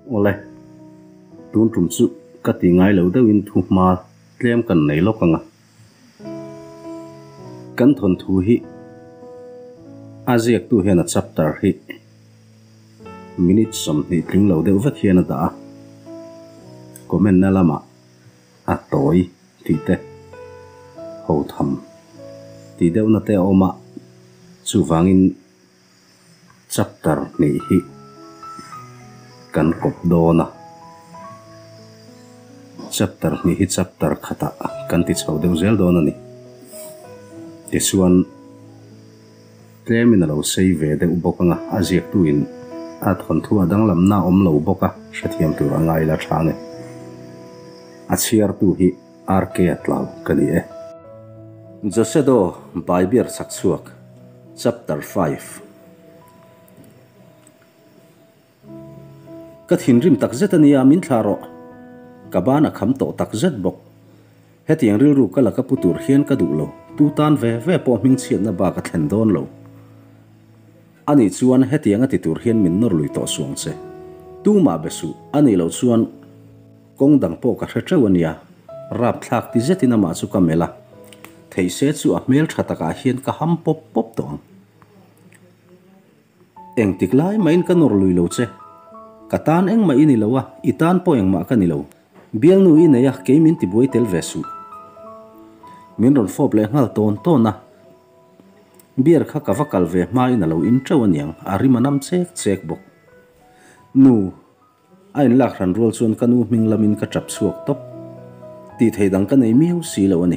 Awle, tun tum chu ka ti ngai lo deuhin thu hma tlem kan nei lawk ang a. Kan thawnthu hi a ziaktu hian a chapter hi minute 20 tling lo deuh vek hian a dah a, comment na lamah a tawi tih te, ho tham tih deuhna te a awm a, chuvangin Chapter hnih hi kan kawp dawn a, chapter hnih hi chapter khatah kan ti chho deuh zel dawn a ni. Tichuan, tlemin a lo sei ve deuh bawk ang a, a ziaktuin a thawnthu a danglamna a awm lo bawk a, hrethiam tur a ngai la tha nge. A chhiartu hi RK a tlau ka ni e. Josedo Baibier chak chhuak. Chapter 5 Ka thinrim tak zet a nia, min thlah rawh. Ka ban a kham tawh tak zet bawk. Hetiang rilru ka laka pu tur hian ka duh lo, tu tan ve ve pawh hmingchhiatna bak a thlen dawn lo. Ani chuan hetiang a ti tur hian min nawr lui tawh suang che. Tumah be suh, a nih loh chuan Kawng dang pawh ka hre teuh a nia, rapthlak ti zetin amah chu ka melh a, theih se chu a hmel tha takah hian ka ham pawp pawp tawh ang. Engtik lai mahin ka nawr lui lo che, ka tan engmah i ni lo a, i tan pawh engmah ka ni lo, bialnu i nei a, kei min tibuai tel ve suh. Min rawn fawp leh nghal tawn tawn a, beer kha ka va kal ve hmain a lo in teuh a niang, a rim a nam chek chek bawk. Nu. A inlak hran rual chuan ka nu hming lamin ka tap chhuak tawp. Tih thei dang ka nei miau si lo a ni.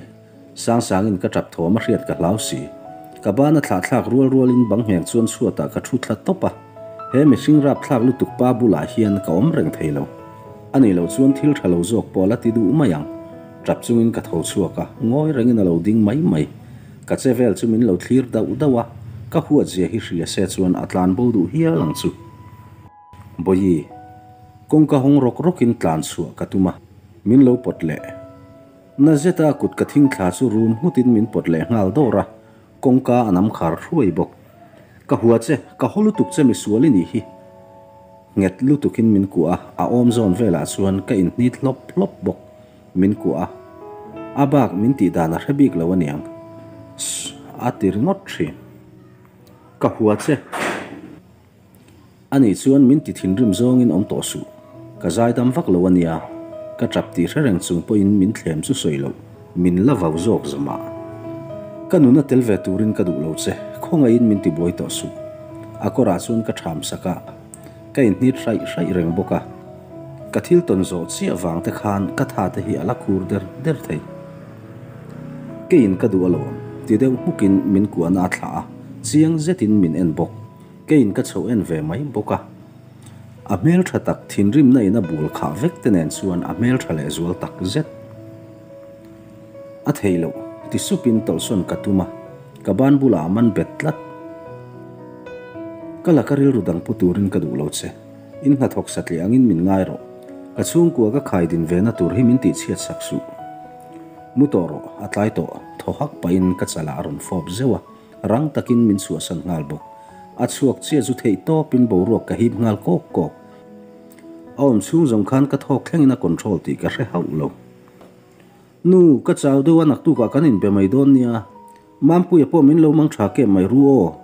Sang sangin ka tap thawm a hriat ka hlau si. Ka ban a thlah thlak rual rualin bang ngheng chuan chhuatah ka thu thla tawp a. He mihring rap thlak lutuk pa bulah hian ka awm reng thei lo. A nih loh chuan thil tha lo zawk pawh a la ti duh mai ang. Tap chungin ka tho chhuak a, ngawi rengin a lo ding mai mai. Ka che vel chu min lo thlir dauh dauh a, ka huat zia hi hria se chuan a tlan bo duh hial ang chu. Bawihi, kawngka hawng rawk rawkin tlan chhuah ka tum a, min lo pawt leh. Na zeta a kut ka thing thla chu rum nghutin min pawt leh nghal dawr a, kawngka a nam khar hruai bawk. Ka hua che, ka haw lutuk che misual i nih hi. Nghet lutukin min kuah a, a awm zawn velah chuan ka inhnit hlawp hlawp bawk. Min kuah a, a bak min tih dan a hre bik lo aniang. Shh, a ti ringawt thin. Ka hua che. Ani chuan min ti thinrim zawngin awm tawh suh, ka zaidam vak lo ania, ka tap tih hre reng chung pawhin min thlem chu sawi loh, min la vau zawk zawmah. Ka nuna tel ve turin ka duh lo che, khawngaihin min ti buai tawh suh. A kawrah chuan ka ṭham sak a, ka inhnit hraih hraih reng bawk a. Ka thil tawn zawh chiah vang te khan ka tha te hi a la khur der der thei. Keiin ka duh alawm, ti deuh hmukin min kuahna a thlah a, chiang zetin min en bawk. Keiin ka chhoh en ve mai bawk a. A hmeltha tak thinrimna in a bul khah vek te nen chuan a hmeltha leh zual tak zet. A thei loh, ti supin tawlhsawn ka tum a, ka ban bulah a man bet tlat. Ka laka rilru dang pu turin ka duh lo che. In hnathawk satliah angin min ngai rawh. Ka chhungkua ka khai din ve na tur hi min tihchhiat sak suh. Mu tawh rawh, a tlai tawh, thaw hak pahin ka chalah a rawn fawp zeuh a. Rang takin min chhuahsan nghal bawk. A chhuak chiah chu theih tawpin boruak ka hip nghal kawk kawk. A awm chhung zawng khan ka thawk thlengin a control tih ka hre hauh lo. Nu, ka chau deuh a naktukah kan inbe mai dawn nia. Mampuia pawh min lo mang tha kem mai ru aw.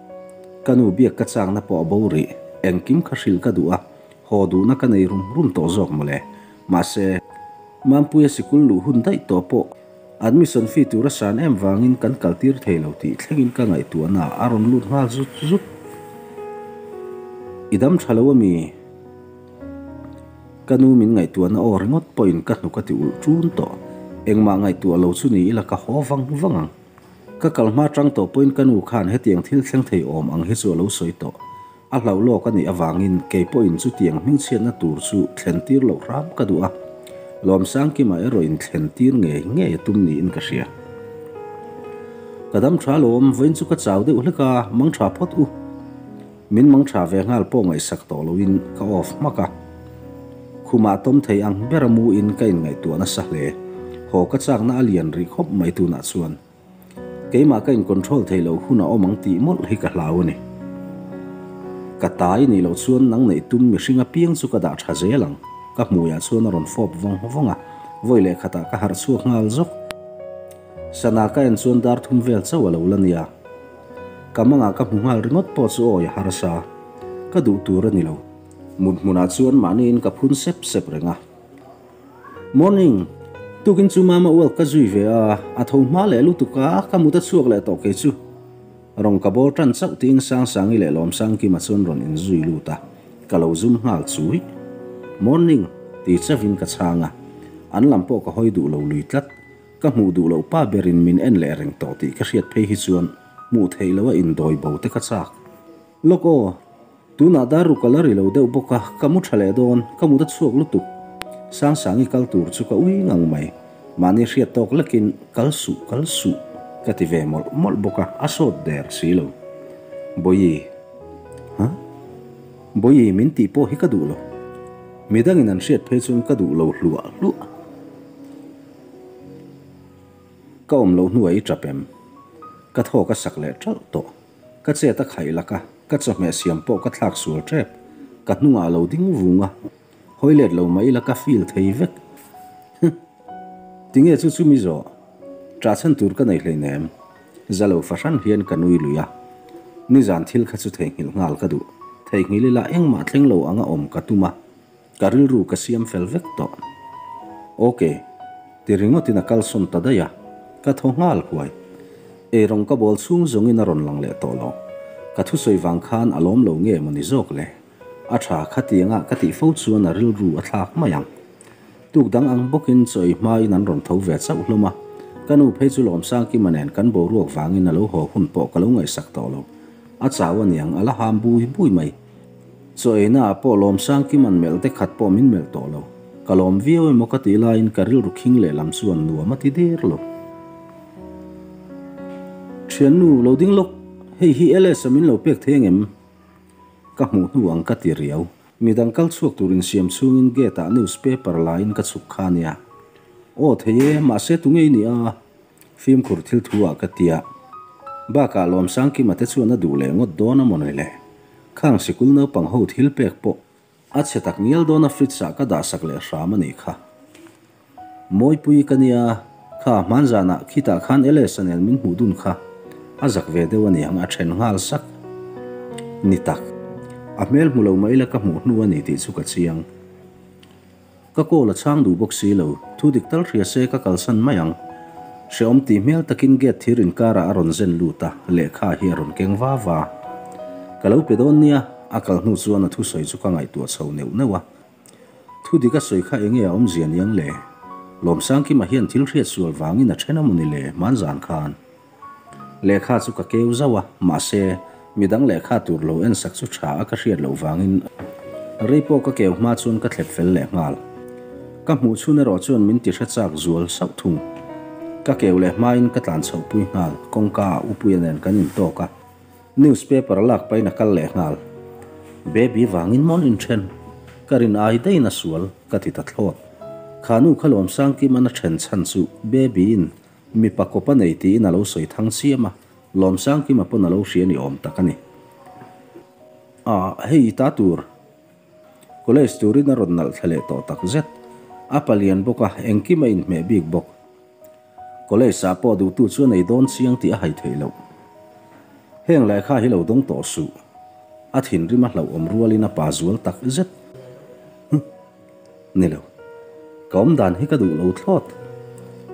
Ka nu biak ka chakna pawh a bo rih. Engkim kha hrilh ka duh a, haw duhna ka nei rum rum tawh zawk mawle. Mahse, Mampuia sikul luh hun daih tawh pawh Admission fee tur a san em vangin kan kaltir thei lo tih thlengin ka ngaihtuahna a rawn lut nghal zut zut. I dam tha lo ami? Ka nu min ngaihtuahna aw ringawt pawhin ka hnuk a ti ulh ṭun tawh. Engmah ngaihtuah lo chu ni ila ka haw vang vang ang. Ka kal hma ṭang tawh pawhin ka nu khan hetiang thil thleng thei awm ang hi chu a lo sawi tawh. A hlauh lawk a nih avangin kei pawhin chutiang hmingchhiatna tur chu thlen tir loh hram ka duh a, Lawmsangkima erawh in thlen tir ngei ngei a tum niin ka hria. Ka dam tha lawm, vawiin chu ka chau deuh hlek a, mang tha phawt u. Min mang tha ve nghal pawh ngaihsak tawh loin ka off hmak a. Khumah tawm thei ang bera mu in ka inngaihtuah nasa hle. Haw ka chakna a lian rih khawp mai tunah chuan. Keimah ka in control theih loh hun a awm ang tih mawlh hi ka hlau a ni. Ka ta i nih loh chuan nang neih tum mihring apiang chu ka dah tha zel ang. Ka hmuiah chuan a rawn fawp vawng vawng a, vawi leh khatah ka harh chhuak nghal zawk. Sana ka en chuan dar thum vel chauh a lo la nia. Ka mangah ka hmu nghal ringawt pawh chu awi a harsa. Ka duh tur a ni lo. Mut hmunah chuan mahniin ka phun sep sep reng a. Morning! Tukin chu mama ualk ka zui ve a, a tho hma leh lutuk a, ka mut a chhuak leh tawh kei chu. Rawng ka bawr tan chauh tiin Sangsangi leh Lawmsangkima chuan rawn inzui lut a, ka lo zum nghal chui. Morning! ti chauhin ka chhang a, an lam pawh ka hawi duh lo lui tlat. Ka hmuh duh loh pa berin min en leh reng tawh tih ka hriat phei hi chuan hmuh theih loh a indawi bo te ka chak. Lawk aw! Tunah dar ruk a la ri lo deuh bawk a, ka mu tha leh dawn, ka mut a chhuak lutuk. Sangsangi kal tur chu ka ui ngang mai. Mahni hriat tawk lekin, Kal suh, kal suh, ka ti ve mawlh mawlh bawk a, a sawt der si lo. Bawihi. Huh? Bawihi min tih pawh hi ka duh lo. Midangin an hriat phei chuan ka duh lo hluah hluah. Ka awm loh hnuah i tap em? Ka thawk a sak leh ṭalh tawh. Ka chet a khaih lak a, ka chawhmeh siam pawh ka thlak sual ṭep. Ka hnungah a lo ding vung a, hawi let lo mai ila ka feel thei vek. Huh! Tinge chu chu mi zawh? Ṭah chhan tur ka nei hleinem. Za lo fahran hian ka nui lui a. Nizan thil kha chu theihnghilh nghal ka duh. Theihnghilh ila engmah thleng lo anga awm ka tum a. Ka rilru ka siam fel vek tawh. Ok, ti ringawtin a kalsawn ta daih a, ka thaw nghal huai. Eirawng ka bawl chhung zawngin a rawn lang leh tawh lo. Ka thusawi vang khan a lawm lo nge maw ni zawk le? A tha khatianga ka tih fo chuan a rilru a thlak mai ang. Tuk dang ang bawkin chaw ei hmain an rawn tho ve chauh hlawm a, ka nu phei chu Lawmsangkima nen kan boruak vangin a lo haw hun pawh ka lo ngaihsak tawh lo. A chau aniang a la ham bui bui mai. Chaw eina ah pawh Lawmsangkim an melh te khat pawh min melh tawh lo. Ka lawm viau emaw ka tih laiin ka rilru khing leh lam chuan nuam a ti der lo. Thiannu, lo ding lawk, hei hi LS a min lo pek thei angem? Ka hmuh hnu ang ka ti riau. Midang kal chhuak tur insiam chungin gate ah newspaper laiin ka chhuk kha nia. Aw thei e, mahse tunge i nih a? Fimkhur thil thu ah ka tia. Bakah Lawmsangkima te chuan a duh leh ngawt dawn a maw ni le? Khang sikul naupang ho thil pek pawh a chhe tak ngial dawn a fridge ah ka dah sak leh hram a nih kha. Mawipui ka nia, kha hmanzanah khitah khan LS-a nen min hmuh dun kha a zak ve deuh a niang a then nghal sak. Ni tak. A hmel hmu lo mah ila ka hmuh hnu a ni tih chu ka chiang. Ka call a chhang duh bawk si lo, thu dik tal hria se ka kalsan mai ang. Hreawm tih hmel takin gate thir inkarah a rawn zen lut a, lehkha hi a rawn keng va va. Ka lo pe dawn nia, a kal hnu chuan a thusawi chu ka ngaihtuah chho neuh neuh a. Thu dik a sawi kha enge a awmzia niang le? Lawmsangkima hian thil hriat sual vangin a then a mawni le hmanzan khan? Lehkha chu ka keu zauh a, mahse, midang lehkha tur lo ensak chu tha a ka hriat loh vangin rei pawh ka keu hma chuan ka thlep fel leh nghal. Ka hmuh chhun erawh chuan min ti hre chak zual sauh thung. Ka keu leh hmain ka tlan chhoh pui nghal, kawngka ah Upuia nen kan intawk a, newspaper lak pahin a kal leh nghal. Baby vangin mawn inthen, ka rin ai daihin a sual ka ti ta thlawt. Kha nu kha Lawmsangkiman a then chhan chu Baby-in Mipa kawp a nei tiin a lo sawi thang chiam a, Lawmsangkima pawn a lo hria ni awm tak a ni. Ah, hei i ta tur. College turin a rawn nalh thla leh tawh tak zet. A palian bawk a, engkim a inhmeh bik bawk. College ah pawh duhtu chu a nei dawn chiang tih a hai theih loh. Heng lehkha hi lo dawng tawh suh. A thinrim a hlauhawm rualin a pa zual tak zet. Huh. Ni lo. Ka awm dan hi ka duh lo thlawt.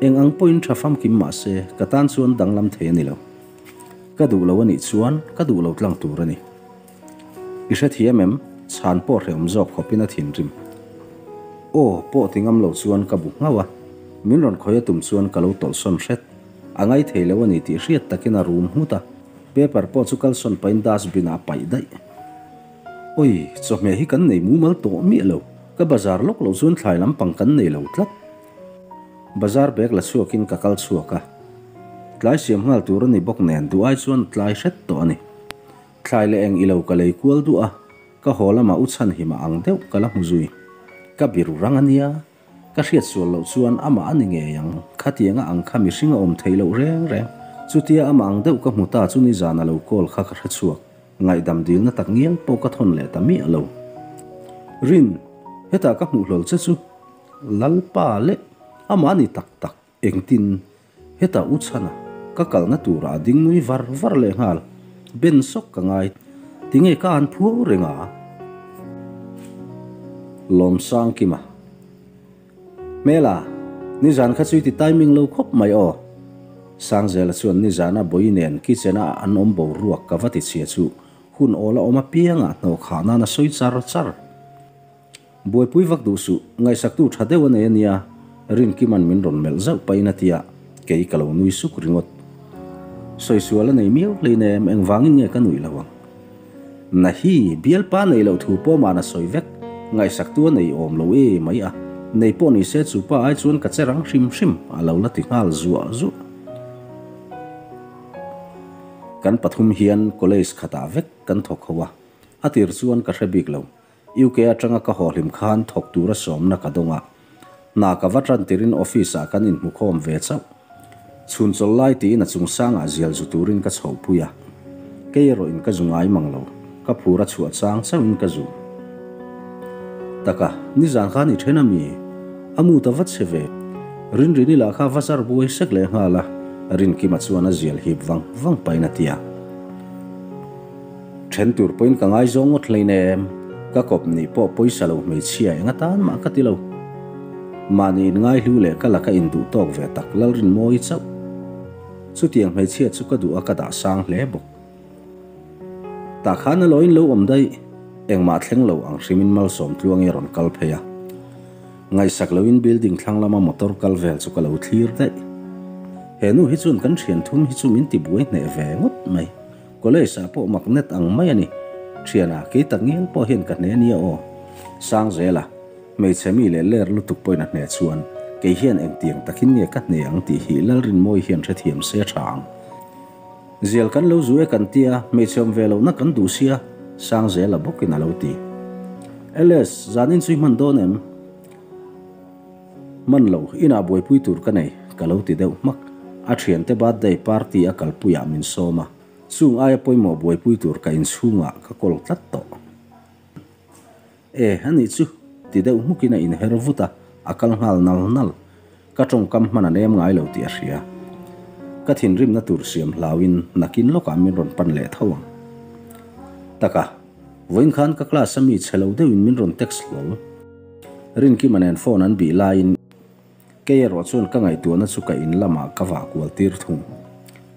Eng ang pawhin tha famkim mah se, ka tan chuan danglam thei a ni lo. Ka duh lo a nih chuan ka duh lo tlang tur a ni. I hrethiam em? Chhan pawh hrehawm zawk khawpin a thinrim. Aw, pawh ti ngam lo chuan ka bu nghauh a. Min rawn khawih a tum chuan ka lo tawlhsawn hret. A ngai thei lo a ni tih hriat takin a rum nghut a. Paper pawh chu kalsawn pahin dustbin ah a paih daih. Oi, chawhmeh hi kan nei mumal tawh miah lo. Ka bazar lawk loh chuan thlai lampang kan nei lo tlat. Bazar bag la chhuakin ka kal chhuak a. Tlai siam nghal tur a ni bawk nen duh ai chuan tlai hret tawh a ni. Thlai leh eng ilo ka lei kual duh a, ka haw lamah u chhanhima ang deuh ka la hmu zui. Ka biru rang a nia. Ka hriat sual loh chuan amah a ni ngei ang. Khatianga ang kha mihring a awm theih loh reng reng. Chutia amah ang deuh ka hmu ta chu nizan a lo call kha ka hre chhuak. Ngaihdam dilna tak ngial pawh ka thawn leh ta miah lo. Rin, hetah ka hmuh hlawl che chu Lalpa leh amah ni tak tak engtin hetah u chhana ka kalna turah a ding nui var var leh nghal. Ben sawk ka ngai. Tinge ka an phuau reng a? Lawmsangkima. Hmela, nizan kha chu i ti timing lo khawp mai aw. Sangzela chuan nizana Bawi nen kitchen a an awm boruak ka va ti chhia chu hun awl a awm apiangah hnawh khah nan a sawi char char. Buaipui vak duh suh, ngaihsaktu tha deuh a nei a nia, Rinkima'n min rawn melh zauh pahin a ti a, kei ka lo nui suk ringawt. Sawi sual a nei miau hleinem, engvangin nge ka nuih lo ang? Nahi, bialpa nei loh thu pawh mahna sawi vek, ngaihsaktu a nei awm lo e mai a, nei pawh ni se chu pa ai chuan ka che rang hrim hrim a lo la ti nghal zuah zuah. Kan pathum hian college khatah vek kan thawk ho a, a tir chuan ka hre bik lo. UK atanga ka haw hlim khan thawk tura sawmna ka dawng a, hna ka va tan tirin office ah kan inhmukhawm ve chauh. Chhun chawlh lai tiin a chungsangah zial zu turin ka chhohpui a, kei erawh in ka zu ngai mang lo, ka phur a chhuah chang chauhin ka zu. Taka, nizan khan i then a mi? A mu ta va che ve. Rinrini lah kha va zar buai sek leh nghal a, Rinkima chuan a zial hip vang vang pahin a ti a. Then tur pawhin ka ngaizawng ngawt hlein em, ka kawp nih pawh pawisa lo hmeichhia eng atan mah ka ti lo. Mahni inngaihlu leh ka laka induh tawk ve tak Lalrinmawi chauh. Chutiang hmeichhia chu ka duh a ka dah sang hle bawk. Tah khan a loin lo awm daih, engmah thleng lo ang hrimin Malsawm Tluangi a rawn kal phei a. Ngaihsak loin building thlang lama motor kal vel chu ka lo thlir daih. He nu hi chuan kan thian thum hi chu min tibuai hneh ve ngawt mai. College ah pawh magnet ang mai a ni. Thiana, kei tak ngial pawh hian ka hne nia aw. Sangzela, hmeichhe mi leh ler lutuk pawhin a hne chuan, kei hian engtiang takin nge ka hne ang tih hi Lalrinmawi hian hrethiam se tha ang. Zial kan lo zu e kan tia, hmeichhe awm ve lohna kan duh sia, Sangzela bawkin a lo ti. LS, zanin chu i hman dawn em? Hman lo, inah buaipui tur ka nei, ka lo ti deuh hmak. A thiante birthday party a kalpuiah min sawm a, chung aia pawimawh buaipui tur ka inchhungah ka kawl tlat tawh. E, anih chu, ti deuh hmukin a inher vut a, a kal nghal nal nal. Ka tawngkam hman a nem ngai lo tih a hria. Ka thinrimna tur siam hlauin nakin lawkah min rawn pan leh tho ang. Taka, vawiin khan ka class a mi chhe lo deuhin min rawn text hlawl. Rinkima nen phone an bih laiin kei erawh chuan ka ngaihtuahna chu ka in lamah ka vah kual tir thung.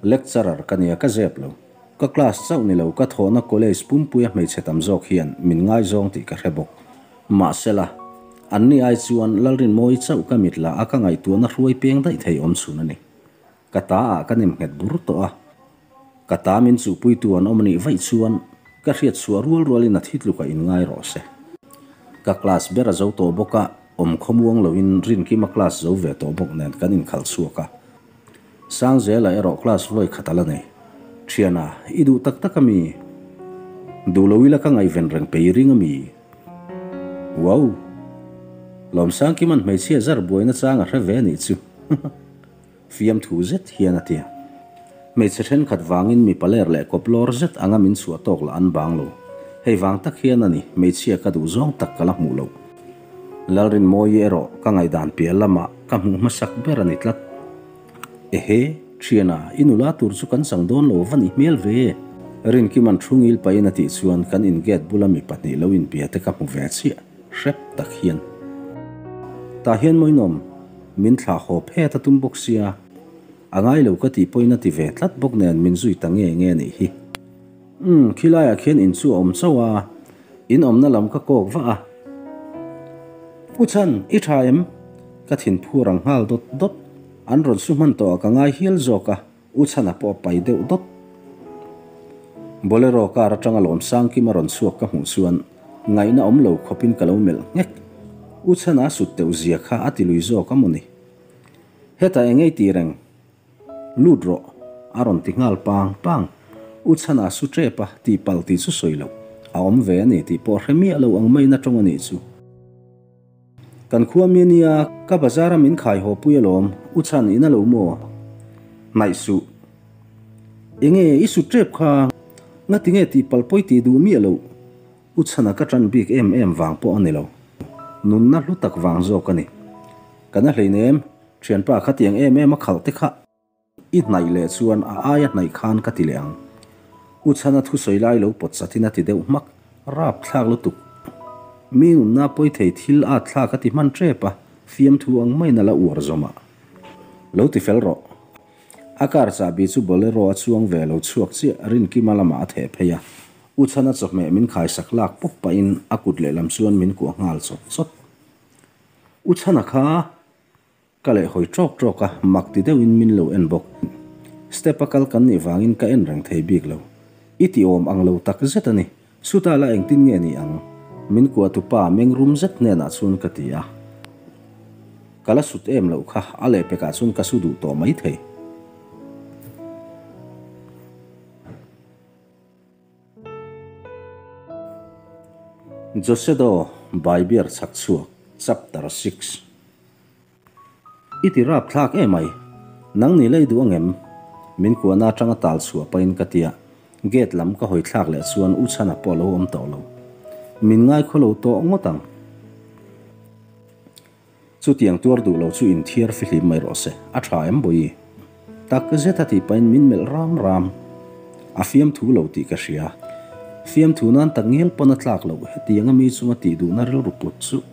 Lecturer ka nia ka zep lo. Ka class chauh ni lo ka thawhna college pumpuia hmeichhe tam zawk hian min ngaizawng tih ka hre bawk. Mahsela, anni ai chuan Lalrinmawi chauh ka mit la a ka ngaihtuahna hruai peng daih thei awm chhun a ni. Ka ta ah ka nem nghet bur tawh a. Ka ta min chuhpuitu an awm a nih vaih chuan ka hriat chhuah rual rualin a thi tluk a inngai rawh se. Ka class ber a zo tawh bawk a, awm khawmuang loin Rinkima class zo ve tawh bawk nen kan inkhalh chhuak a. Sangzela erawh class vawi khat a la nei. Thiana, i duh tak tak a mi? Duh lo ila ka ngaihven reng pei ring a mi? Wow! Lawmsangkima'n hmeichhia zar buaina chang a hre ve a nih chu. Fiamthu zet hian a ti a. Hmeichhe thenkhat vangin mipa ler leh kawp lawr zet anga min chhuah tawk lah an bang lo. Hei vang tak hian a ni, hmeichhia ka duh zawng tak ka la hmuh loh. Lalrinmawi erawh ka ngaihdan piah lamah ka hmuh hmasak ber a ni tlat. Ehe, thiana, i nula tur chu kan chang dawn lo va nih hmel ve. Rinkima'n thu ngil pahin a tih chuan kan in gate bula mi pahnih lo inbia te ka hmu ve chiah, hrep tak hian. Tah hian Mawinawm, Min thlah haw phet a tum bawk sia, a ngai lo ka tih pawhin a ti ve tlat bawk nen min zui ta nge nge nih hi. Umm, khilaiah khian in chu a awm chauh a, in awmna lam ka kawk vah a. U Chhan, i tha em? Ka thin phur ang nghal dawt dawt. An rawn su hman tawh ah ka ngai hial zawk a, U Chhana pawh a pai deuh dawt. Bolero car atanga Lawmsangkima rawn chhuak ka hmuh chuan ngaihna awm lo khawpin ka lo melh nghek. U Chhana a sut teuh zia kha a ti lui zawk a mawni. Hetah eng ei ti reng? Lut rawh! A rawn ti nghal pang pang. U Chhana a su tep a, tihpalh tih chu sawi loh. A awm ve a ni tih pawh hre miah lo ang maiin a tawng a nih chu. Kan khua mi ania, ka bazar a min khai haw pui alawm, u chhan in a lo maw? Hnaih suh. Enge i sut tep kha? Ngatinge tihpalh pawi tih duh miah loh? U chhana ka ṭan bik em em vang pawh a ni lo. Nunna hlu tak vang zawk a ni. Ka na hleinem, ṭhianpa khatiang em em a khalh te kha. I hnaih leh chuan a aia hnaih khan ka ti leh ang. U Chhana thusawi lai lo pawt chatin a ti deuh hmak, rap thlak lutuk. Mi nunna pawi thei thil at thlak a ti hman tep a, fiamthu ang maiin a la uar zawm a. Lo ti fel rawh. A car chahbi chu Bolero a chuang ve lo chhuak chiah Rinkima lamah a theh phei a. U Chhana chawhmeh min khaisak lak pawp pahin a kut lehlam chuan min kuah nghal chawt chawt. U Chhana kha. Ka leh hawi ṭawk ṭawk a, mak ti deuhin min lo en bawk. Step a kal kan nih vangin ka en reng thei bik lo. I ti awm ang lo tak zet a ni. Chutah la engtin nge ni ang? Min kuah tupa meng rum zet hnenah chuan ka ti a. Ka la sut em loh kha, a lehpekah chuan ka su duh tawh mai thei. Josedo Baibiar chhak chhuak Chapter 6. I ti rap thlak emai, nang ni lei duh angem? Min kuahna atanga tal chhuah pahin ka tia, gate lam ka hawi thlak leh chuan U Chhana pawh a lo awm tawh lo. Min ngaikhaw lo tawh ngawt ang. Chutiang tuar duh lo chu inthiar fihlim mai rawh se, a tha em Bawihi? Tak zet a tih pahin min melh ram ram. A fiamthu lo tih ka hria. Fiamthu nan tak ngial pawn a tlak loh hetiang a mi chunga tih duhna rilru put chu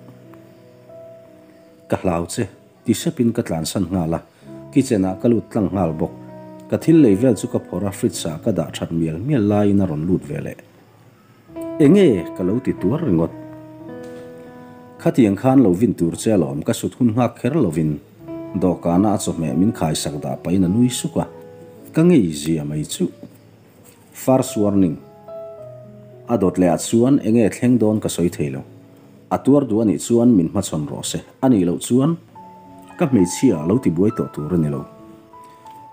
ka hlau che, ti sepin ka tlansan nghal a, kitchen ah ka lut tlang nghal bawk. Ka thil lei vel chu ka phawrh a, fridge ah ka dah that mial mial laiin a rawn lut ve leh. Enge ka lo ti tuar ringawt. Khatiang khan lo vin tur che alawm ka sut hun nghak kher lovin dawhkana a chawhmeh min khaisak dah pahin a nui suk a, ka ngei zia mai chuh. First warning. A dawt leh ah chuan enge thleng dawn ka sawi thei lo. A tuar duh anih chuan min hmachhawn rawh se, anih loh chuan ka hmeichhia a lo ti buai tawh tur a ni lo.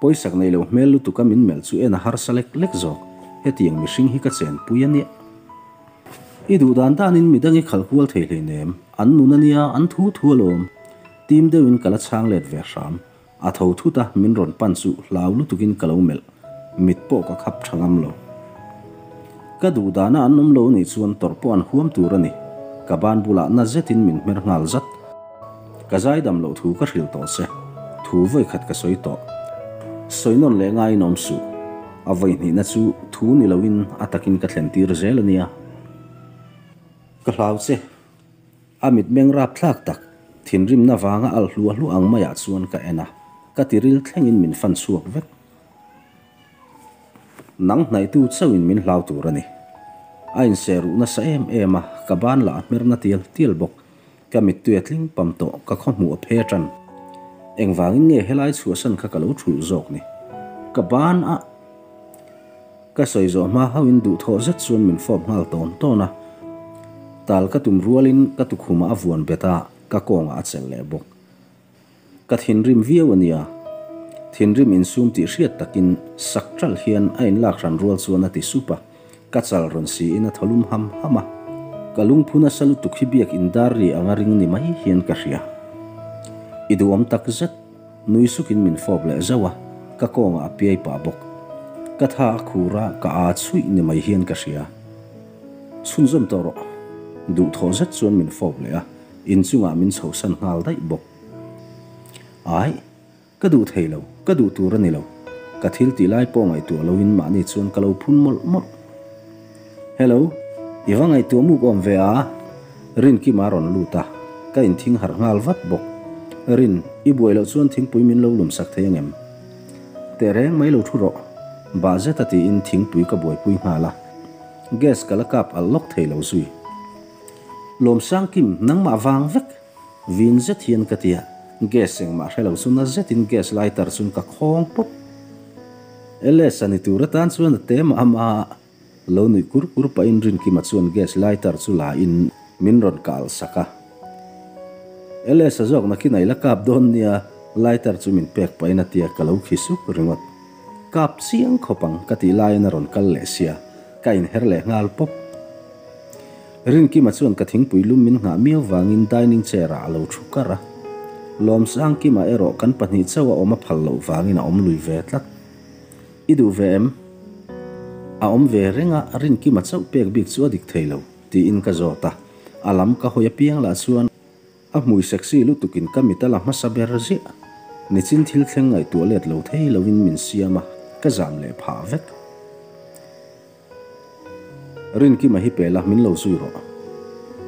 Pawisak nei lo hmel lutuk a min melh chu en a harsa lek lek zawk, hetiang mihring hi ka chenpui a nia. I duh dan danin midang i khalh kual thei hleinem, an nun a nia, an thu thu alawm. Tim deuhin ka la chhang let ve hram, a tho thut a min rawn pan chu hlau lutukin ka lo melh, mit pawh ka khap tha ngam lo. Ka duh dana an awm lo nih chuan tawrh pawh an huam tur a ni, ka ban bulah na zetin min hmer nghal zat. Ka zaidam loh thu ka hrilh tawh che, thu vawi khat ka sawi tawh. Sawi nawn leh ngaiin awm suh. A vawi hnihna chu thu ni loin a takin ka thlen tir zel a nia. Ka hlau che. A mitmeng rapthlak tak, thinrimna vanga alh hluah hluah ang maiah chuan ka en a, ka tiril thlengin min fan chhuak vek. Nang hnaihtu chauhin min hlau tur a ni. A inseh ruh nasa em em a, ka ban lah a hmer na tial tial bawk. Ka mittui a tling pam tawh, ka khawhmuh a phe ṭan. Engvangin nge helai chhuahsan kha ka lo ṭhulh zawk ni? Ka ban a. Ka sawi zawh hma hauhin duhthawh zet chuan min fawp nghal tawn tawn a. Tal ka tum rualin ka tukhumah a vuan bet a, ka kawngah a chelh leh bawk. Ka thinrim viau a nia. Thinrim insum tih hriat takin sak ṭalh hian a inlak hran rual chuan a ti sup a, ka chal rawn siin a thaw lum ham ham a. Ka lungphu nasa lutuk hi biak indar ri anga ring ni mai hian ka hria. I duhawm tak zet, nui sukin min fawp leh zauh a, ka kawngah a piai pah bawk. Ka tha a khur a, ka aa chhuih ni mai hian ka hria. Chhunzawm tawh rawh. Duhthawh zet chuan min fawp leh a. Inchungah min chhosan nghal daih bawk. Ai, ka duh thei lo, ka duh tur a ni lo. Ka thil tih lai pawh ngaihtuah loin mahni chuan ka lo phun mawlh mawlh. Hello, i va ngaihtuah muk awm ve a? Rinkima a rawn lut a, ka inthing harh nghal vat bawk. Rin, i buai loh chuan thingpui min lo lum sak thei angem? Tehreng mai lo thu rawh, bah zeta tiin thingpui ka buaipui nghal a. Gas ka la kap alh lawk thei lo zui. Lawmsangkim, nangmah vang vek! Vin zet hian ka ti a, gas engmah hre lo chu na zetin gas lighter chuan ka khawng pawp. LS a ni tur atan chuan a te mah mah a, lo nuih kur kur pahin Rinkima chuan gas lighter chu la in min rawn kalh sak a. LS a zawk nakin a ila kap dawn nia, lighter chu min pek pahin a tia ka lo khi suk ringawt. Kap chiang khawp ang ka tih laiin a rawn kal leh sia, ka inher leh nghal pawp. Rinkima chuan ka thingpui lum min nghah miau vangin dining chair ah a lo thu kar a. Lawmsangkima erawh kan pahnih chauh a awm a phal loh vangin a awm lui ve tlat. I duh ve em? A awm ve reng a, Rinkima chauh pek bik chu a dik thei lo, tiin ka zawt a. A lam ka hawi apiang lah chuan a hmui sexy lutukin ka mit a la hmasa ber ziah. Nichin thil thleng ngaihtuah let lo thei loin min siam a, ka zam leh phah vek. Rinkima hi pe la, min lo zui rawh.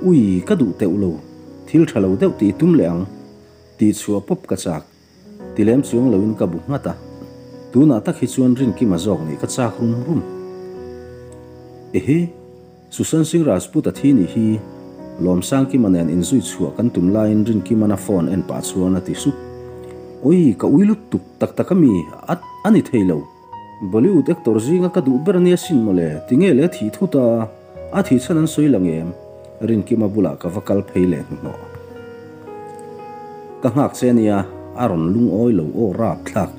Ui, ka duh teuh lo. Thil tha lo deuh tih i tum leh ang. Tih chhuah pawp ka chak. Ti lem chuang loin ka bu nghat a. Tunah tak hi chuan Rinkima zawk nih ka chak rum rum. Ehe! Sushant Singh Rajput a thi nih hi Lawmsangkima nen inzui chhuah kan tum laiin Rinkiman a phone en pah chuan a ti sup. Oi, ka ui lutuk tak tak ami a a ni thei lo. Bollywood actor zinga ka duh ber ania sin mawle, tinge le thih thut a, a thih chhan an sawi lang em? Rinkima bulah ka va kal phei leh hnuhnawh. Ka nghak che ania, a rawn lungawi lo aw rapthlak,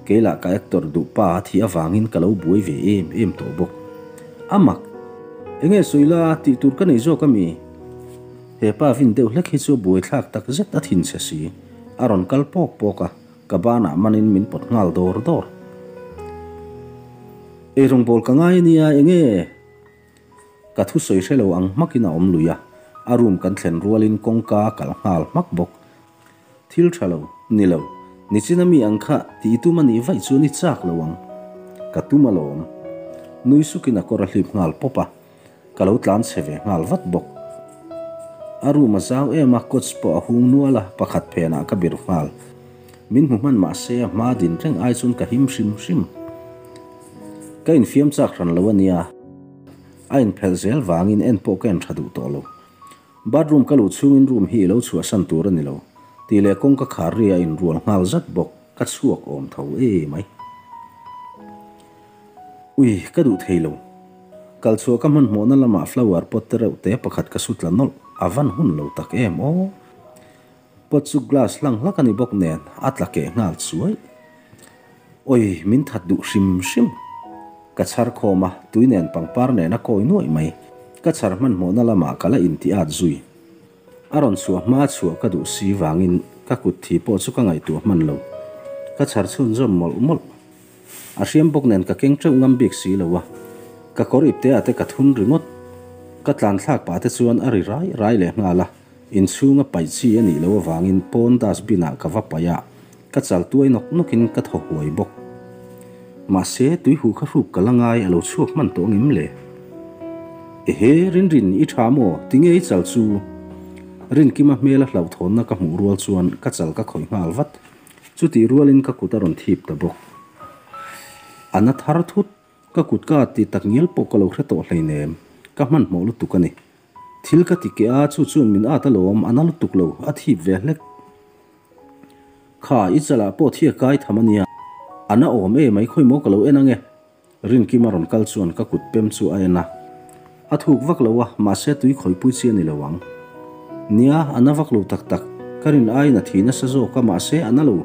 keilah ka actor duh pa a thih avangin ka lo buai ve em em tawh bawk. A mak! Enge sawi la, tih tur ka nei zawk ami? He pa vin deuh hlek hi chu a buaithlak tak zet a thin che si, a rawn kal pawk pawk a. Ka banah manin min pawt nghal dawr dawr. Eirawng bawl ka ngai ania enge? Ka thusawi hre lo ang hmakin a awm lui a, a room kan thlen rualin kawngka a kalh nghal hmak bawk. Thil tha lo, ni lo, nichina mi ang kha tih tum a nih vaih chuan i chak lo ang. Ka tum alawm. Nui sukin a kawr a hlip nghal pawp a. Ka lo tlan chhe ve nghal vat bawk. A room a zau em a, coach pawh a hung nual a, pakhat phenah ka bir nghal. Min hmu hman mah se a hma din reng ai chuan ka him hrim hrim. Ka infiam chak hran lo a nia, a inphelh zel vangin en pawh ka en tha duh tawh lo. Bathroom ka luh chhungin room hi i lo chhuahsan tur a ni lo, tih leh kawngka khar ri a inrual nghal zat bawk, ka chhuak awm tho e mai. Ui, ka duh thei lo. Kal chhuah ka hmanhmawhna lamah flower pot te reuh te pakhat ka su tla nawlh, a van hun lo tak em aw. Pot chu glass hlang hlak a ni bawk nen a tla keh nghal chuai. Oi, min that duh hrim hrim. Ka chhar khawm a, tui nen pangpar nen a kawi nuaih mai. Ka chhar hmanhmawhna lamah ka la inti at zui. A rawn chhuah hma chhuah ka duh si vangin ka kut thi pawh chu ka ngaihtuah hman lo. Ka chhar chhunzawm mawlh mawlh. A hriam bawk nen ka keng teuh ngam bik si lo a, ka kawr ipte ah te ka thun ringawt. Ka tlan thlak pah te chuan a ri rai rai leh nghal a, inchhung a paih chi a nih loh avangin pawn dustbin ah ka va paih a, ka chal tuai nawk nawk in ka thaw huai bawk. Mahse, tui huh kha hruk ka la ngai a lo chhuak hman tawh ngem le? Ehe, Rinrin, i tha maw? Tinge i chal chu? Rinkima hmel a hlauhthawnna ka hmuh rual chuan ka chal ka khawih nghal vat. Chutih rualin ka kut a rawn thip ta bawk. A na thar thut, ka kut ka ti tak ngial pawh ka lo hre tawh hleinem, ka hmanhmawh lutuk a ni. Thil ka ti keh a, chu chuan min at alawm, a na lutuk lo, a thip ve hlek. Kha, i chalah pawh thi a kai tham a nia, a na awm e mai khawi maw ka lo en ange. Rinkima rawn kal chuan ka kut pem chu a en a. A thuk vak lo a, mahse tui khawipui chi a ni lo ang. Nia, a na vak lo tak tak. Ka rin aiin a thi nasa zawk a, mahse a na lo.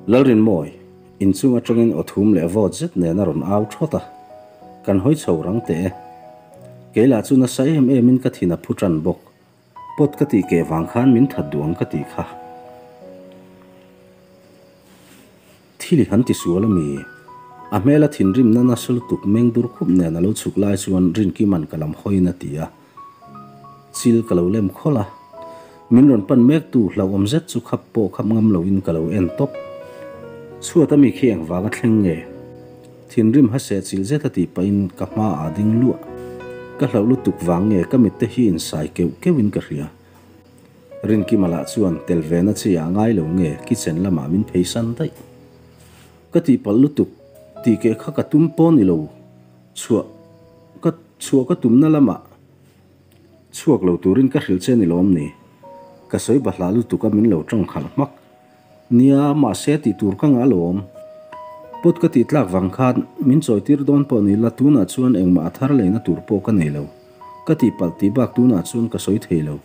Lalrinmawi, inchung atangin aw thum leh vawt zet nen a rawn au thawt a. Kan hawi chho rang teh e. Kei lah chu nasa em emin ka thin a phu tan bawk. Pot ka tih keh vang khan min that duh ang ka tih kha. Thil i han ti sual a mi? A hmela thinrimna nasa lutuk meng dur khup nen a lo chhuk lai chuan Rinkima'n ka lam hawiin a ti a. Chil ka lo lem khawlh a. Min rawn pan mektu hlauhawm zet chu khap pawh khap ngam loin ka lo en tawp. Chhuat a mi khi engvanga thleng nge? Thinrim hase chilh zet a tih pahin ka hma ah ding luah. Ka hlauh lutuk vang nge ka mitte hi insai keuh keuhin ka hria. Rinkima lah chuan tel ve na chi ah ngai lo nge kitchen lamah min phei san daih. Ka tihpalh lutuk tih keh kha ka tum pawh ni lo chhuah ka chhuah ka tumna lamah chhuak lo turin ka hrilh che ni lawm ni. Ka sawi bahlah lutuk a min lo tawng khalh hmak. Nia, mahse tih tur ka ngah alawm. Pot ka tih tlak vang khan min chawitir dawn pawh ni la tunah chuan engmah a thar leina tur pawh ka nei lo. Ka tihpalh tih bak tunah chuan ka sawi thei lo.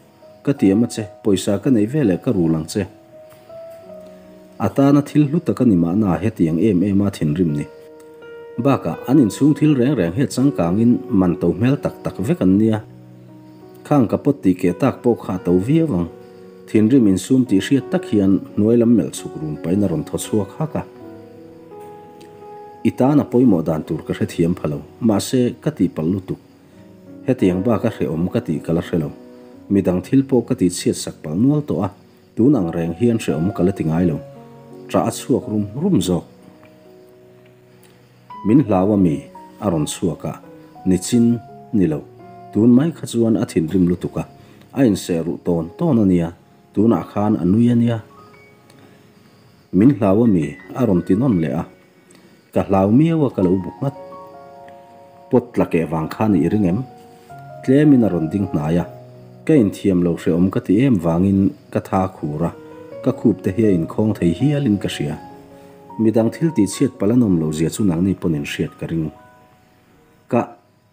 Ka tiam a che, pawisa ka nei veleh ka rul ang che. A tana thil hlu tak a ni mahna hetiang em em a thinrim ni. Bakah an inchhung thil reng reng hi a changkangin man to hmel tak tak vek an nia. Khang ka pot tih keh tak pawh kha a to viau ang. Thinrim insum tih hriat tak hian hnuai lam melh chhuk run pahin a rawn thaw chhuak hak a. I tan a pawimawh dan tur ka hrethiam pha lo, mahse ka tihpalh lutuk. Hetiang bak a hrehawm ka tih ka la hre lo. Midang thil pawh ka tihchhiat sak palh nual tawh a, tun ang reng hian hrehawm ka la ti ngai lo. Ṭah a chhuak rum rum zawk. Min hlau a mi? A rawn chhuak a, nichin ni lo. Tun mai kha chuan a thinrim lutuk a, a inseh ruh tawn tawn a nia, tunah khan a nui a nia. Min hlau a mi? A rawn ti nawn leh a. Ka hlau miau a ka lo bu nghat. Pot tla keh vang khan i ring em? Tlemin a rawn ding hnai a. Ka inthiam lo hrehawm ka ti em vangin ka tha khur a, ka khup te hi a inkhawng thei hialin ka hria. Midang thil tihchhiat palh an awm lo zia chu nangni pawn in hriat ka ring. Ka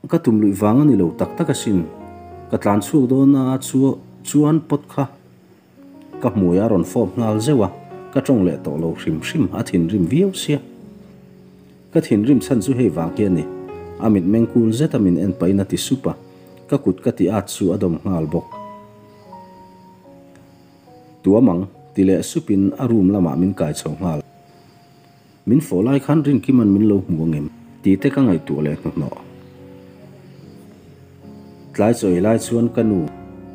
Ka tum luih vang a ni lo tak tak asin. Ka tlan chhuak dawn a chu chuan pot kha ka hmui a rawn fawp nghal zeuh a, ka tawng leh tawh lo hrim hrim, a thinrim viau sia. Ka thinrim chhan chu hei vang hi a ni. A mitmeng kul zet a min en pahin a ti sup a, ka kut ka ti at chu a dawm nghal bawk. Tuam ang, ti leh supin a room lamah min kai chho nghal. Min fawh lai khan Rinkima'n min lo hmu angem? Tih te ka ngaihtuah leh hnuhnawh. Tlai chaw ei lai chuan ka nu,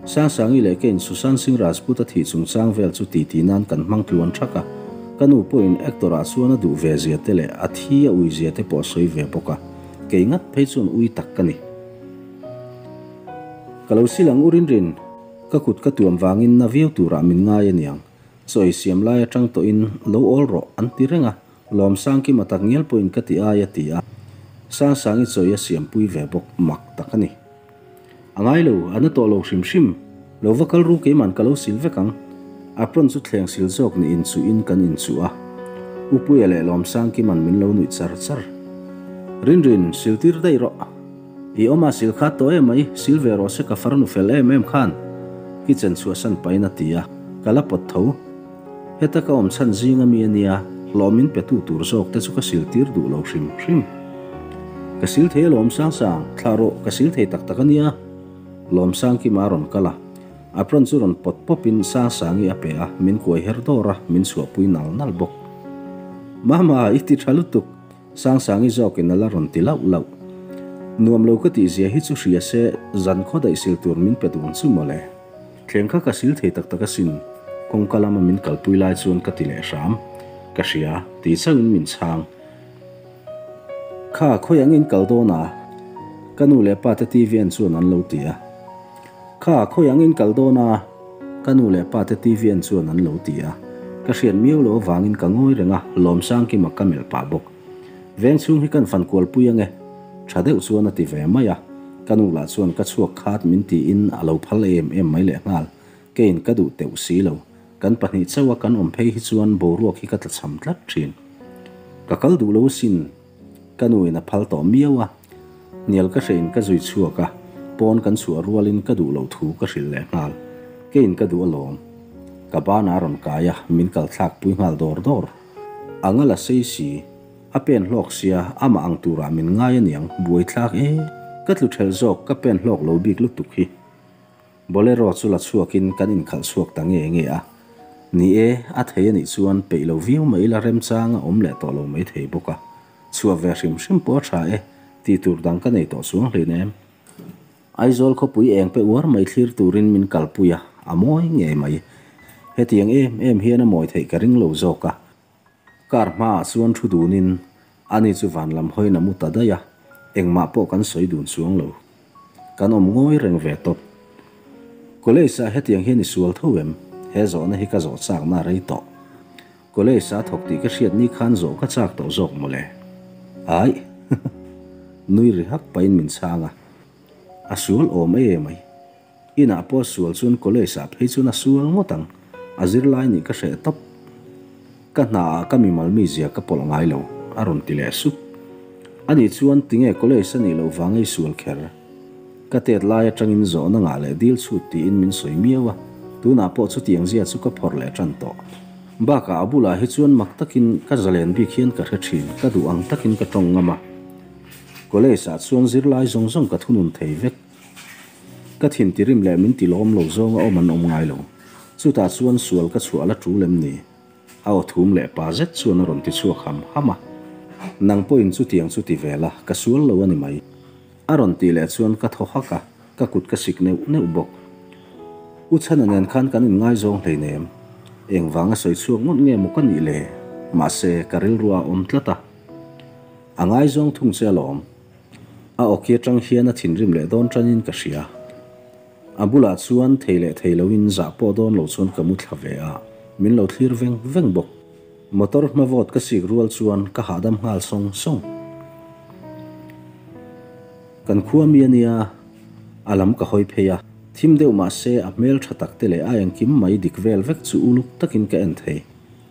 Sangsangi leh ka in Sushant Singh Rajput a thih chungchang vel chu titi nan kan hmang tluan thak a. Ka nu pawhin actor ah chuan a duh ve zia te leh a thi a ui zia te pawh a sawi ve bawk a. Kei ngat phei chuan ui tak ka ni. Ka lo sil ang u Rinrin, ka kut ka tuam vangin na viau turah min ngai aniang. Chaw ei siam lai atang tawhin lo awl rawh an ti reng a, Lawmsangkima tak ngial pawhin ka ti ai a ti a, Sangsangi chaw ei a siampui ve bawk mak tak a ni. A ngai lo, a na tawh lo hrim hrim, lo va kal ru keiman ka lo sil vek ang. Apron chu thleng sil zawk ni inchuhin kan inchuh a, Upuia leh Lawmsangkima'n min lo nuih char char. Rinrin, sil tir daih rawh. I awm a sil kha tawh em mai, sil ve rawh se ka farnu fel em em khan kitchen chhuahsan pahin a ti a, ka la pawt tho. Heta ka awm chhan zing a mi a nia, hlawh min pe tu tur zawk te chu ka sil tir duh lo hrim hrim. Ka sil thei alawm Sangsang, thlah rawh, ka sil thei tak tak a nia. Lawmsangkima a rawn kal a, apron chu rawn pawt pawp in Sangsangi a pe a, min kuai her dawr a, min chhuahpui nal nal bawk. Mama, i ti tha lutuk. Sangsangi zawkin a la rawn ti lauh lauh. Nuam lo ka tih zia hi chu hria se zan khaw daih sil tur min pe dun chu mawle. Thleng kha ka sil thei tak tak asin, kawngka lama min kalpui lai chuan ka ti leh hram. Ka hria, ti chauhin min chhang. Kha, khawi angin kal dawn a? Ka nu leh pa te TV en chuan an lo ti a. Kha, khawi angin kal dawn a? Ka nu leh pa te TV en chuan an lo ti a. Ka hriat miau lo avangin ka ngawi reng a, Lawmsangkima ka melh pah bawk. Veng chhung hi kan fan kual pui ange, tha deuh chuan a ti ve mai a. Ka nu lah chuan ka chhuak khat min tiin a lo phal em em mai lehnghal. Keiin ka duh teuh si lo. Kan pahnih chauh a kan awm phei hi chuan boruak hi ka tlachham tlat thin. Ka kal duh lo asin. Ka nu in a phal tawh miau a, hnial ka hrein ka zui chhuak a, pawn kan chhuah rualin ka duh loh thu ka hrilh leh nghal. Keiin ka duh alawm. Ka banah a rawn kai a, min kal thlak pui nghal dawr dawr. A ngal a sei si, a pen hlawk sia, amah ang turah min ngai aniang, buai thlak e. Ka tlu thelh zawk, ka pen hlawk lo bik lutuk hi. Bolero chu la chhuakin kan inkhalh chhuak ta nge nge a. Ni e, a thei a nih chuan peih lo viau mai ila remchang a awm leh tawh lo mai thei bawk a. Chhuah ve hrim hrim pawh a tha e, tih tur dang ka nei tawh chuang hlin em. Aizawl khawpui eng pe uar mai thlir turin min kalpui a, a mawi ngei mai. Hetiang em em hian a mawi theih ka ring lo zawk a. Car hmaah chuan thu dunin ani chu van lam hawiin a mu ta daih a, engmah pawh kan sawi dun chuang lo. Kan awm ngawi reng ve tawp. College ah hetiang hian i sual tho em? He zawhna hi ka zawh chakna a rei tawh. College ah thawk tih ka hriat ni khan zawh ka chak tawh zawk mawle. Aih. Nui ri hak pahin min chhang a. A sual awm e mai. Inah pawh a sual chuan college ah phei chuan a sual ngawt ang, a zirlai nih ka hreh tawp. Ka hna ah ka mimal mizia ka pawlh ngai lo, a rawn ti leh sup. Ani chuan tinge college a nih loh vang ei sual kher? Ka tet lai atangin zawhna ngah leh dil chhut tiin min sawi miau a, tunah pawh chutiang zia chu ka phawrh leh tan tawh. Bakah a bulah hi chuan mak takin ka zalen bik hian ka hre thin, ka duh ang takin ka tawng ngam a. College ah chuan zirlai zawng zawng ka thunun thei vek. Ka thin tirim leh min ti lawm lo zawng a awm an awm ngai lo. Chutah chuan sual ka chhuah la tul em ni? A aw thum leh pa zet chuan a rawn ti chhuak ham ham a. Nang pawhin chutiang chu ti ve la, ka sual lo a ni mai. A rawn tih leh chuan ka thaw hak a, ka kut ka sik neuh neuh bawk. U Chhana nen khan kan inngaizawng hleinem. Engvanga sawi chhuak ngawt nge maw ka nih le? Mahse, ka rilru a awm tlat a. A ngaizawng thung che alawm. A awki atang hian a thinrim leh dawn tanin ka hria. A bulah chuan thei leh thei loin zah pawh dawn lo chuan ka mu thla ve a, min lo thlir veng veng bawk. Motor hma vawt ka sik rual chuan ka hahdam nghal sawng sawng. Kan khua mi a nia, a lam ka hawi phei a. Thim deuh mah se a hmel tha tak te leh a engkim mai dik vel vek chu uluk takin ka en thei.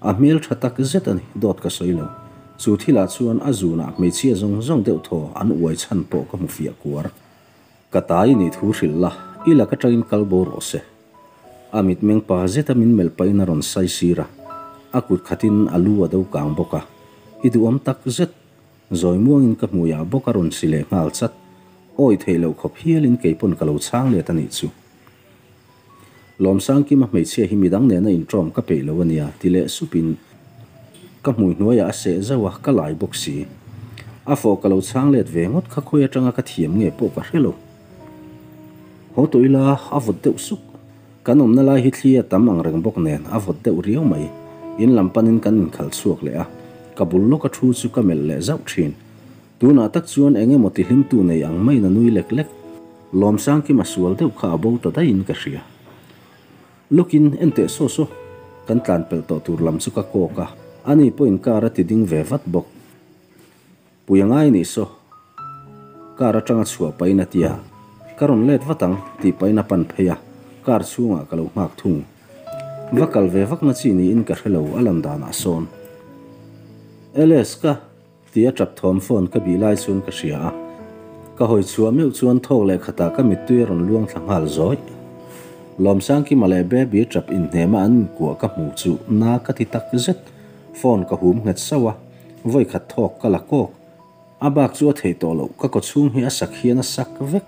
A hmel tha tak zet a ni, dawt ka sawi lo. Chu thilah chuan a zunah hmeichhia zawng zawng deuh thaw an uai chhan pawh ka hmu fiah kuar. Ka ta i nih thu hrilh la, i lak atangin kal bo rawh se. A mitmeng pa zeta min melh pahin a rawn sai sir a, a kut khatin a lu a do kang bawk a. I duhawm tak zet. Zawi muangin ka hmuiah bawk a rawn si leh nghal chat. Awi theih loh khawp hialin keipawn ka lo chhang let a nih chu. Lawmsangkima hmeichhia hi midang nena inṭawm ka peih lo a nia ti leh supin ka hmui hnuaiah a seh zauh a, ka lai bawk si. A fawh ka lo chhang let ve ngawt kha khawi atanga ka thiam nge pawh ka hre lo. Haw tawh ila a vawt deuh suk. Kan awmna lai hi thli a tam ang reng bawk nen a vawt deuh riau mai. In lam panin kan inkhalh chhuak leh a, ka bul lawka thu chu ka melh leh zauh thin. Tunah tak chuan eng emaw tihlimtu nei ang maiin a nui lek lek. Lawmsangkima sual deuh kha a bo ta daihin ka hria. Lawkin en teh saw saw. Kan tlan pelh tawh tur lam chu ka kawk a, ani pawhin car a ti ding ve vat bawk. Pui a ngai nih saw. Car atanga chhuah pahin a ti a, Ka rawn let vat ang, tih pahin a pan phei a, car chhungah ka lo nghak thung. Va kal ve vakna chi niin ka hre lo a lan danah sawn. LS ka. Ti a tap thawm phone ka bih lai chuan ka hria a, ka hawi chhuah meuh chuan thawk leh khatah ka mittui a rawn luang thla nghal zawih. Lawmsangkima leh Baby tap inhnema an inkuah ka hmu chu na ka ti tak zet, phone ka hum nghet sauh a, vawi khat thawk ka la kawk. A bak chu a theih tawh loh, ka kawchhung hi a sak hian a sak vek.